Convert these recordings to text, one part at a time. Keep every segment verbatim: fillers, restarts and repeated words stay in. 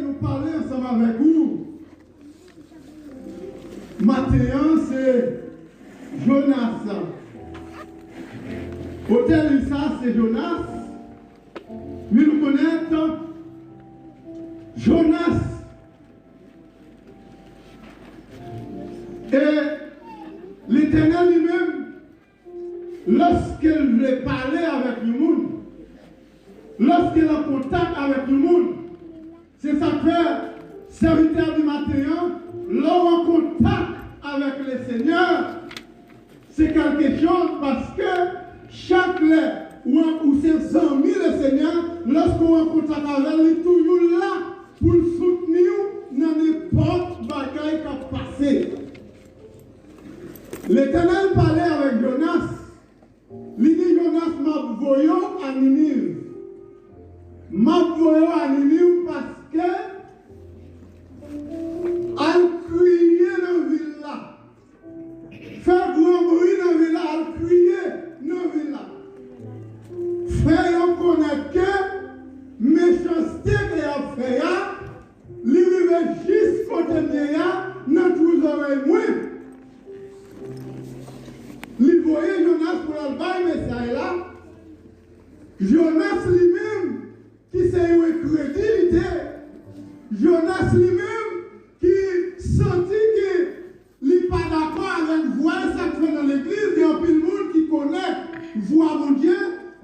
Mwen pale ansanm avèk ou. Maten an, se Jonas. Otè li sa, se Jonas. Wi, nou konèt Jonas. E Letènèl li menm, lòske l vle pale avèk yon moun, lòske l an kontak avèk yon moun, se sa k fè sèvitè di maten an, lè w an kontak avèk Lesenyè, se kèlke choz, paske chak lè ou, ou se zanmi Lesenyè, lòske w an kontak avè l, li toujou la pou l soutni w nan nenpòt bagay k ap pase. Letènèl pale avèk Jonas. Li di Jonas, "M ap voye w a Niniv. M ap voye w a Niniv paske al kriye nan vil la. Fè gran bri nan vil la, al kriye nan vil la. Fè yo konèt ke mechanste ke y ap fè a, li rive jis kote m ye a, nan twou zòrèy mwen." Li voye Jonas pou l al bay mesaj la. Jonas li menm, ki se yon enkredilite, Jonas li menm, ki santi ke li pa dakò avèk vwa sa k fè nan legliz, gen anpil moun ki konèt vwa Bondye,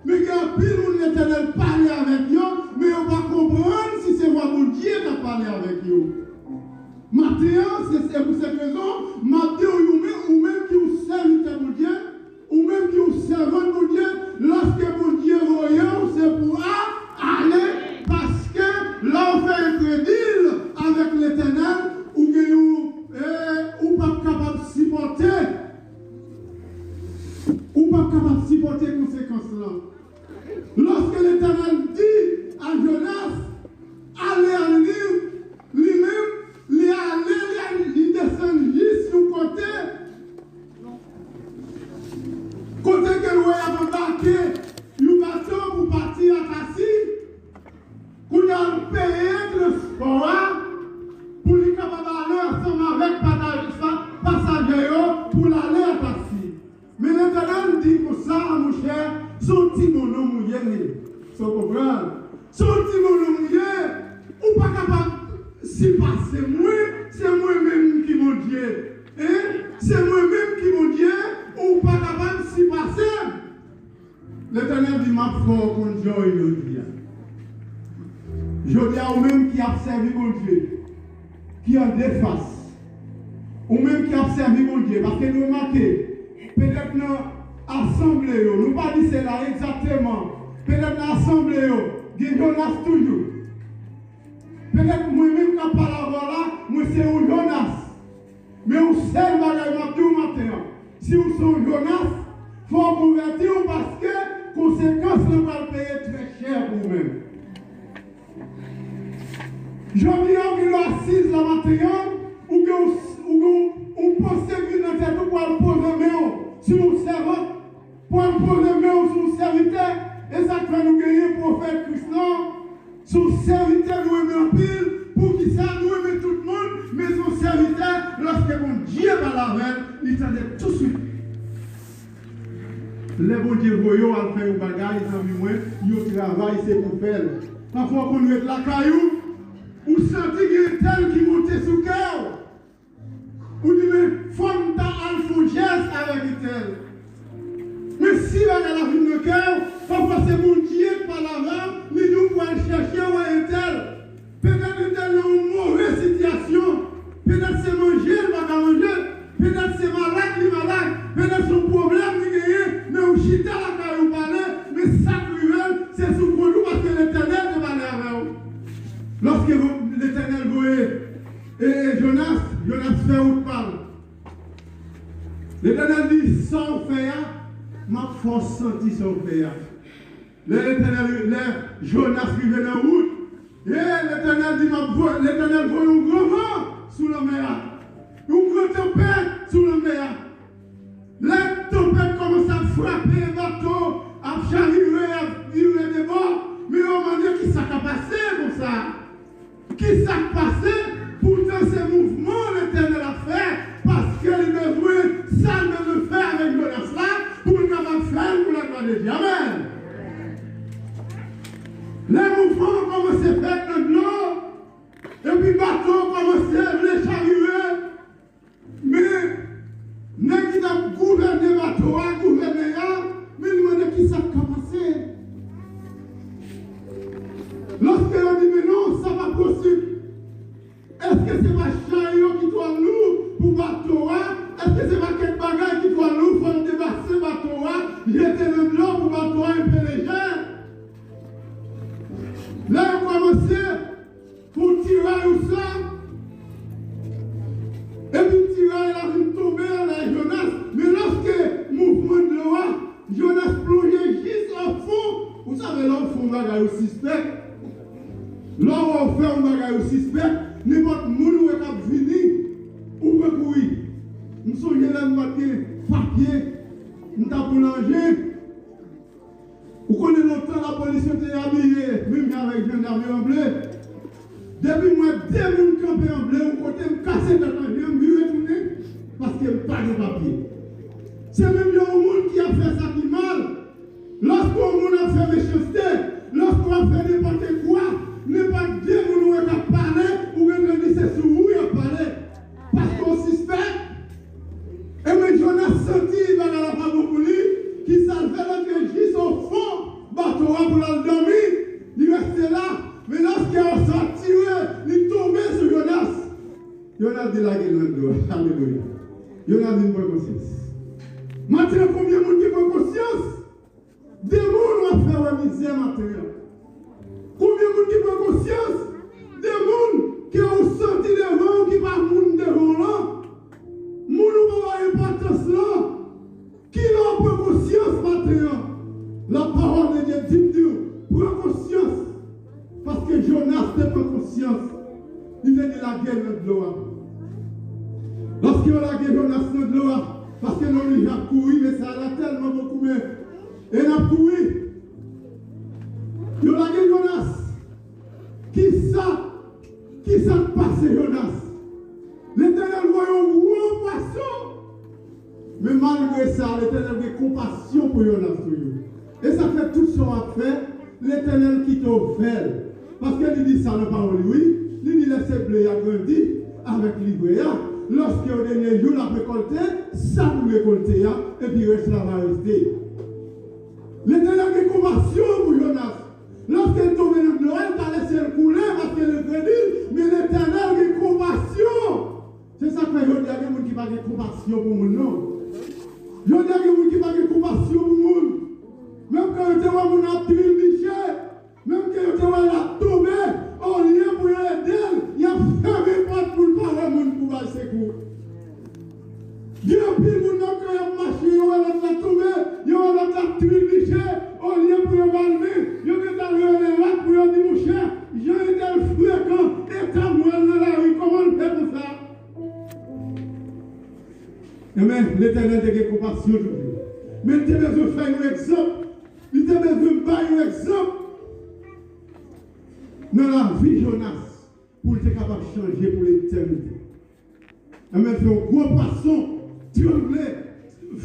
men gen anpil moun Letènèl pale avèk yo, men yo pa konprann si se vwa Bondye k ap pale avèk yo. Maten an, se, se pou sèt rezon, m ap di w, ou menm, ou menm ki w sèvitè Bondye, ou menm ki w sèvant Bondye, lòske Bondye voye w, se pou a, ale, paske lè w fè enkredil avèk Letènèl, ou gen yon, e, ou p ap kapab sipòte, ou p ap kapab sipòte konsekans lan. Lòske Letènèl di a Jonas, "Ale a Niniv," li menm, li ale, li, li desann jis yon kote, kote ke l wè y ap anbake yon bato pou pati a Tasi. Kounye a, l peye transpò a pou li kapab ale ansanm avèk pata-, pa-, pasaje yo pou l ale a Tasi. Men Letènèl di konsa, monchè, se yon ti bonnonm ou ye. Sa w konprann? Se yon ti bonnonm ou ye. Ou pa kapab sipase mwen. Se mwen menm ki Bondye. Hein? Se mwen menm ki Bondye. Ou pa kapab sipase m. Letènèl di, "M ap fè w konn sa w ye jodi a." Jodi a, ou menm ki ap sèvi Bondye, ki an defas, ou menm ki ap sèvi Bondye, paske nou remake, petèt nan asanble yo, nou pa di se la egzakteman, petèt nan asanble yo, gen Jonas toujou. Petèt mwen menm k ap pale avè w la, mwen se yon Jonas. Men yon sèl bagay m ap di w maten an, si w se yon Jonas, fò w konvèti w paske konsekans lan pral peye trè chè pou ou menm. Jodi a, ou gen dwa asiz la maten an, ou gen, ou gen, ou panse vin nan tèt ou pou al poze men w sou yon sèvant, pou al poze men w sou yon sèvitè. E sa k fè nou genyen pwofèt Kris lan, se yon sèvitè nou renmen anpil. Poukisa nou renmen tout moun, men se yon sèvitè, lòske Bondye pale avè l, li tande touswit. Lè Bondye voye w al fè yon bagay, zanmi mwen, yon travay, se pou fè l. Pafwa w konn ret lakay ou, ou santi gen entèl ki monte sou kè w. Ou di, "Men, fò m ta al fè yon jès avèk entèl." Men si bagay la vin nan kè w, pafwa se Bondye k pale avè w, li di w pou al chèche wè entèl. Petèt entèl nan yon move sitiyasyon. Petèt se manje l pa ka manje. Petèt se malad li malad. Petèt se yon pwoblèm li genyen. Men ou chita lakay ou pale. Men sa k rive l, se sou kont ou paske Letènèl te pale avè w. Lòske Letènèl voye, e, e, Jonas, Jonas fè wout pa l. Letènèl di, "Sa w fè a, m ap fè w santi sa w fè a." Lè Letènèl, lè Jonas rive nan wout, e Letènèl di, "M ap voye," Letènèl voye yon gran van sou lanmè a, yon gran tanpèt sou lanmè a. Lè tanpèt kòmanse ap frape bato, ap chavire, ap vire de bò, men yo mande, "Kisa k ap pase konsa?" Ki sa k pase? Poutan se mouvman Letènèl ap fè, paske li bezwen sa l bezwen fè avèk Jonas la pou l kapab fè l pou laglwa de Dye. Amèn. Lè mouvman an kòmanse fèt nan dlo, epi bato an kòmanse vle chavire, men nèg ki t ap gouvène bato a, gouvènè a, men li mande ki sa k ka pase. Lòske yo di, men non, sa pa posib. Èske se pa chay yo ki twò lou pou bato a? Èske se pa kèk bagay ki twò lou, fò yo debase bato a, jete nan dlo pou bato a enpe lejè? Lè yo kòmanse pou tiray ou sa, epi tiray la vin tonbe anlè Jonas. Men lòske mouvman dlo a, Jonas plonje jis o fon. Ou save, lè w fè yon bagay ou sispèk, lè w wè w fè yon bagay ou sispèk, nenpòt moun ou wè k ap vini, ou pran kouri. M sonje lè m pa t gen papye, m t ap boulanje. Ou konnen lontan lapolis yo te abiye menm jan avèk jandam yo an ble. Depi m wè de moun kanpe an ble yon kote, m kase tèt an je m, m vire tounen, paske m pa gen papye. Se menm jan yon moun ki ap fè sa ki mal, lòske yon moun ap fè mechanste, lòske w ap fè nenpòt kwa, nenpòt de moun ou wè k ap pale, ou gentan di se sou ou y ap pale. Paske w sispèk. Ebyen, Jonas santi bagay la pa bon pou li, ki sa l fè? L antre jis o fon bato a pou l al dòmi. Li rete la, men lòske yo sot tire, li tonbe sou Jonas. Jonas di lage l nan dlo a. Alelouya. Jonas di m pran konsyans. Maten an, konbyen moun ki pran konsyans? De moun w ap fè wè mizè maten an. Konbyen moun ki pran konsyans de moun ke w santi devan w ki pa moun devan w lan? Moun ou pa bay enpòtans lan. Kilè w pran konsyans maten an? La parole de Dieu di m di w, pran konsyans. Paske Jonas te pran konsyans. Li te di lage l nan dlo a. Lòske yo lage Jonas nan dlo a, paske nou li ap kouri, mesaj la tèlman bon koumen. E n ap kouri. Yo lage Jonas. Kisa, kisa k pase Jonas? Letènèl voye yon gwo pwason. Men malgre sa, Letènèl gen konpasyon pou Jonas toujou. E sa fè tout sa w ap fè, Letènèl kite w fè l. Paske li di sa nan pawòl li, wi. Li di lè se ble a grandi avèk livre a. Lòske yo dènye jou l ap rekòlte, sa pou l rekòlte a, epi rès la va reste. Letènèl gen konpasyon pou Jonas. Lòske l tonbe nan dlo a, l pa lese l koule paske l enkredil, men Letènèl gen konpasyon. Se sa k fè jodi a gen moun ki pa gen konpasyon pou moun, non. Jodi a gen moun ki pa gen konpasyon pou moun. Menm kan yo te wè moun ap tribiche, menm ke yo te wè l ap tonbe, olye pou yo ede l, y ap fèmen pòt pou l pa wè moun pou bay sekou. Gen anpil moun menm kan y ap mache, yo wè lòt la tonbe, yo wè lòt la tribiche, olye pou yo ba l men, yo gentan rele lòt pou yo di, monchè, jan entèl frekan, eta m wè l nan lari, kòman l fè konsa? Amen. Letènèl te gen konpasyon toujou. Men l te bezwen fè yon egzanp. Li te bezwen bay yon egzanp nan lavi Jonas pou l te kapab chanje pou letènite. Amen. Fè yon gwo pwason tranble,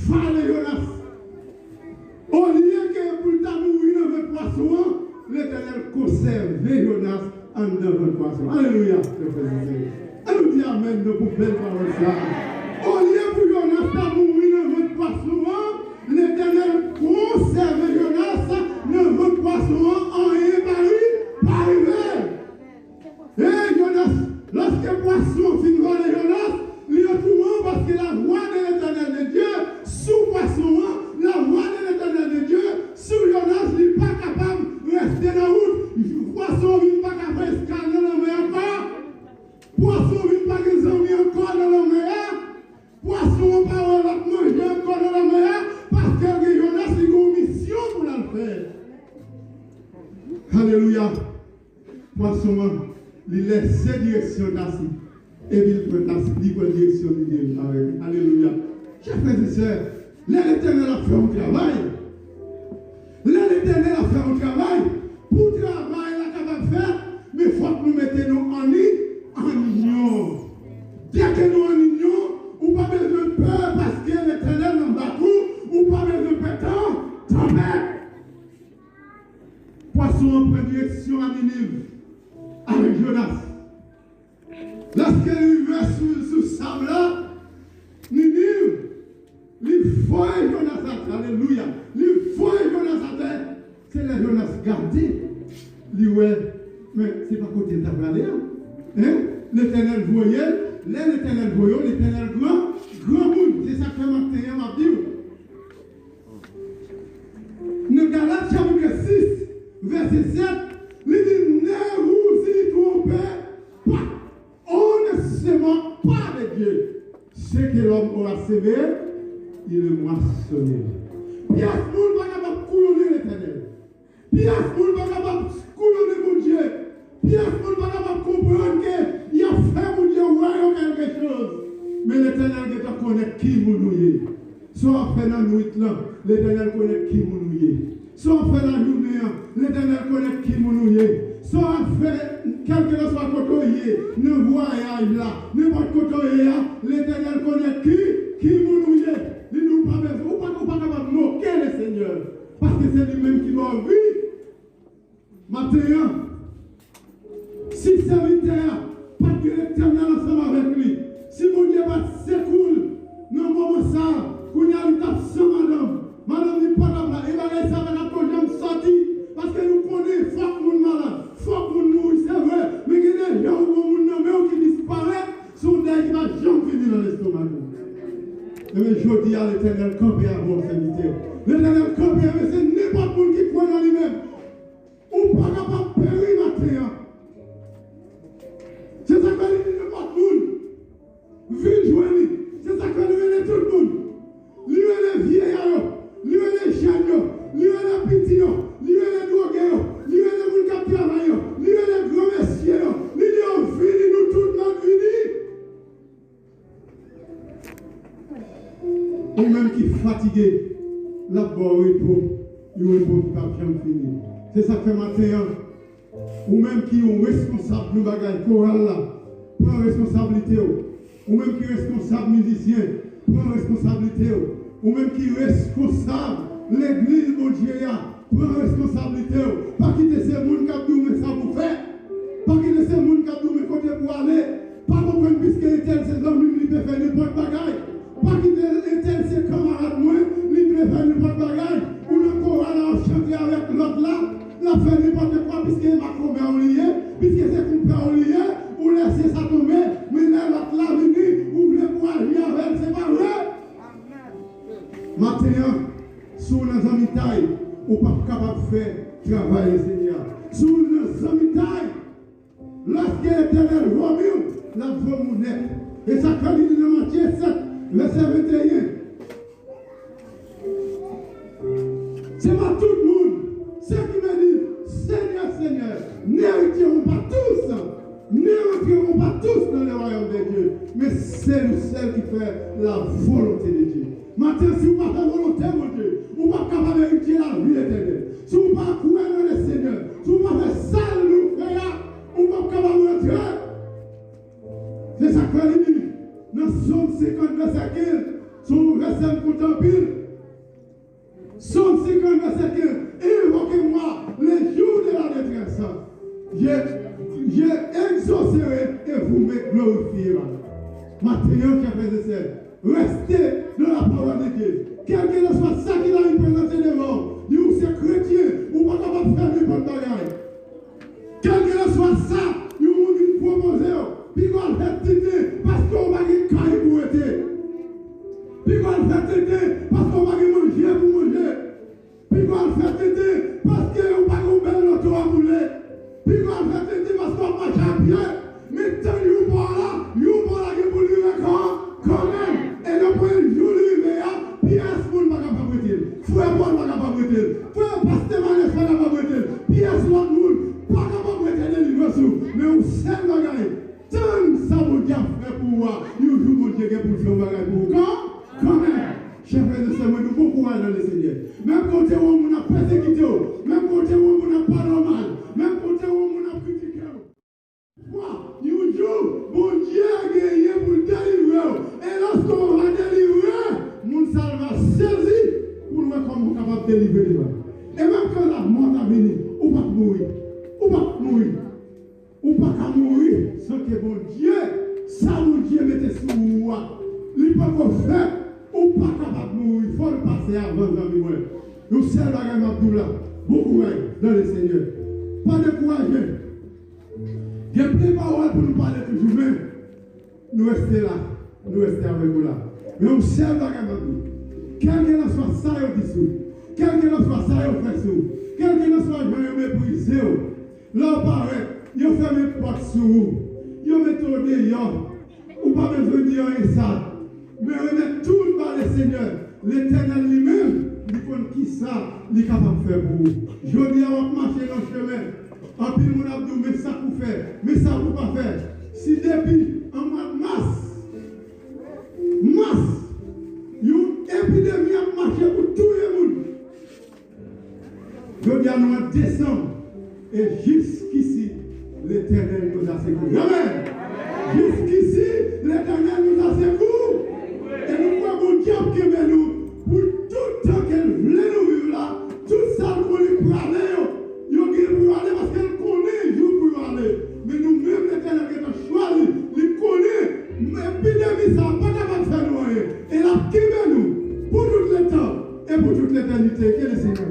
vale Jonas. Olye ke pou l ta mouri nan vant pwason an, Letènèl konsève Jonas anndan vant pwason. Alelouya, frè, frè, sè. Ann nou di amèn non pou bèl pawòl sa a. Olye pou Jonas ta mouri nan vant pwason an, Letènèl konsève Jonas nan vant pwason an, anyen pa ri, pa rive. E Jonas, lòske pwason an fin vale Jonas, li an tourman paske lavwa de Letènèl de Dye sou pwason an, lavwa de Letènèl de Dye sou Jonas, li pa kapab rete nan wout. Pwason an vin pa ka fè eskal nan lanmè ankò. Pwason an vin pa gen zanmi ankò nan lanmè a. Pwason an pa wè lòt manje ankò nan lanmè a, paske l gen Jonas, li gen yon misyon pou l al fè. Alelouya. Pwason an, li lèse direksyon Tasi. Epi l pran Tasi, li pran direksyon Niniv avè l. Alelouya. Chè frè e sè, lè Letènèl ap fè yon travay, lè Letènèl ap fè yon travay, pou travay la kapab fèt, men fòk nou mete nou an Lèske li rive sou, sou sab la, li di, li voye Jonas atè, alelouya, li voye Jonas atè. Se lè Jonas gade, li wè, men se pa kote l ta prale a. Hein? Letènèl voye l, lè Letènèl voye w, Letènèl gran, gran moun. Se sa k fè maten an m ap di w. Nan Galat chapit sis, vèsè sèt, li di, ne vous y trompez pas, on ne se moque pas de Dieu. Ce que l'homme aura semé, il le moissonnera. Pyès moun pa kapab koulonnen Letènèl. Pyès moun pa kapab koulonnen Bondye. Pyès moun pa kapab konprann ke y ap fè Bondye wè yo kèlke choz. Men Letènèl gentan konnen ki moun ou ye. Sa w ap fè nan nwit lan, Letènèl konnen ki moun ou ye. Sa w ap fè lajounen an, Letènèl konnen ki moun ou ye. Sa w ap fè, kèlkelanswa kote w ye, nan vwayaj la, nenpòt kote w ye a, Letènèl konnen ki, ki moun ou ye. Li di w pa bezwen, ou pa, ou pa kapab moke Lesenyè, paske se li menm ki ba w vi. Maten an, si sèvitè a pa t gen Letènèl ansanm avèk li, si Bondye pa t sekou l nan moman sa a, kounye a li t ap san madanm. Madanm li pa t ap la. E bagay sa a pa t ap ko janm sòti, paske nou konnen fòk moun malad, fòk moun mouri, se vre, men gen de jan ou gon moun nan men w ki disparèt, se yon dèy ki pa janm fini nan lestomak ou. Ebyen, jodi a, Letènèl kanpe avè w, sèvitè. Letènèl kanpe avè w, se nenpòt moun ki kwè nan li menm. Ou pa kapab peri maten an. Se sa k fè li di nenpòt moun vin jwenn li. Se sa k fè li rele tout moun. Li rele vyeya yo. Li rele jèn yo. Li rele piti yo. Li rele dwoge yo. Li rele moun k ap travay yo. Li rele gran mesye yo. Li di yo vini, nou tout n ap vini. Ou menm ki fatige, l ap ba w repo, yon repo ki p ap janm fini. Se sa k fè maten an, ou menm ki yon responsab yon bagay, koral la, pran responsablite w. Ou menm ki responsab mizisyen, pran responsablite w. Ou menm ki responsab legliz Bondye a, pran responsablite w. Pa kite se moun k ap di w men sa pou fè. Pa kite se moun k ap di w men kote pou ale. Pa konprann piske entèl se zanmi m, li pe fè nenpòt bagay. Pa kite entèl se kanmarad mwen, li pe fè nenpòt bagay. Ou nan koral la, w ap chante avèk lòt la, l ap fè nenpòt kwa piske e makonbè w li ye, piske se konpè w li ye, ou lèse sa tonbe, men lè lòt la vini, ou vle pou aji avè l, se pa vre. Maten an, si w nan zanmitay, ou p ap kapab fè travay Lesenyè a. Si w nan zanmitay, lèske Letènèl vòmi w, l ap vòmi w nèt. E sa k fè li di nan Matye sèt, vèsè venteyen, c'est pas tout le monde, ceux qui me disent, Seigneur, Seigneur, n'hériteront pas tous, n'entreront pas tous dans le royaume de Dieu, mais c'est le seul qui fait la volonté de Dieu. Maten, si w pa fè volonte Bondye, ou p ap kapab eritye lavi etènèl. Si w pa kwè nan Lesenyè, si w pa fè sa l di w fè a, ou p ap kapab rantre. Se sa k fè li di nan Sòm senkant vèsè kenz, se yon vèsè m kontan anpil. Sòm senkant vèsè kenz, invoquez-moi les jours de la détresse. Je, je exaucerai et vous me glorifierez. Maten an, chè frè e sè, reste dans la parole de Dieu. Kèlkelanswa sa ki ta vin prezante devan w, di w se kretyen, ou pa kapab fè nenpòt bagay. Kèlkelanswa sa yon moun vin pwopoze w, piga w fè tenten paske w pa gen kay pou w rete. Piga w fè tenten paske w pa gen manje pou w manje. Piga w fè tenten paske w pa gen yon bèl loto a boule. Piga w fè tenten paske w ap mache a pye. Men tann yon bò la, yon bò la gen pou l rive kan, kanmenm. E nan premye jou li rive a, pyès moun pa kapab rete l. Frè Pòl pa kapab rete l. Frè pastè Manès pa kapab rete l. Pyès lòt moun pa kapab rete delivrans ou. Men yon sèl bagay, tann sa Bondye ap fè pou ou a. Yon jou Bondye gen pou l fè yon bagay pou ou kan, kanmenm. Chè frè e sè mwen, nou bon kouraj nan Lesenyè. Menm kote ou moun ap pèsekite w, menm kote ou moun ap pale w mal, menm kote ou moun ap kritike w. Fwa, yon jou, Bondye genyen pou l delivre w. E lòske w va delivre, moun sa l va sezi pou l wè kòman w kapab delivre li. E menm kan lamò ta vini, ou p ap mouri. Ou p ap mouri. Ou pa ka mouri san ke Bondye Sa Bondye mete sou ou a, li poko fèt, ou pa kapab mouri, fò l pase avan, zanmi mwen. Yon sèl bagay m ap di w la, bon kouraj dans le Seigneur. Pa dekouraje. Gen plen pawòl pou nou pale toujou, men nou reste la, nou reste avèk ou la. Men yon sèl bagay m ap di w, kèlkelanswa sa yo di sou ou, kèlkelanswa sa yo fè sou ou, kèlkelanswa jan yo meprize w, lè w parèt, yo fèmen pòt sou ou, yo mete w deyò, ou pa bezwen di anyen sa. Men remèt tout ba Lesenyè. Letènèl li menm, li konn kisa li kapab fè pou ou. Jodi a, w ap mache nan chemen. Anpil moun ap di w, men sa k ou fè, men sa k ou pa fè. Si depi an mwa mas, mas, yon epidemi ap mache pou touye moun. Jodi a nou an desanm, e jiskisi Letènèl nous a secourus. Amèn. Jiskisi Letènèl nous a secourus. E nou kwè Bondye ap kenbe nou pou tout tan ke l vle nou viv la. Tout sa l konnen prale yo, yo gen pou yo ale paske l konnen jou pou yo ale. Men nou menm Letènèl gentan chwazi, li konnen epidemi sa a pa kapab fè nou anyen. E l ap kenbe nou pou tout letan e pou tout letènite. Ke Lesenyè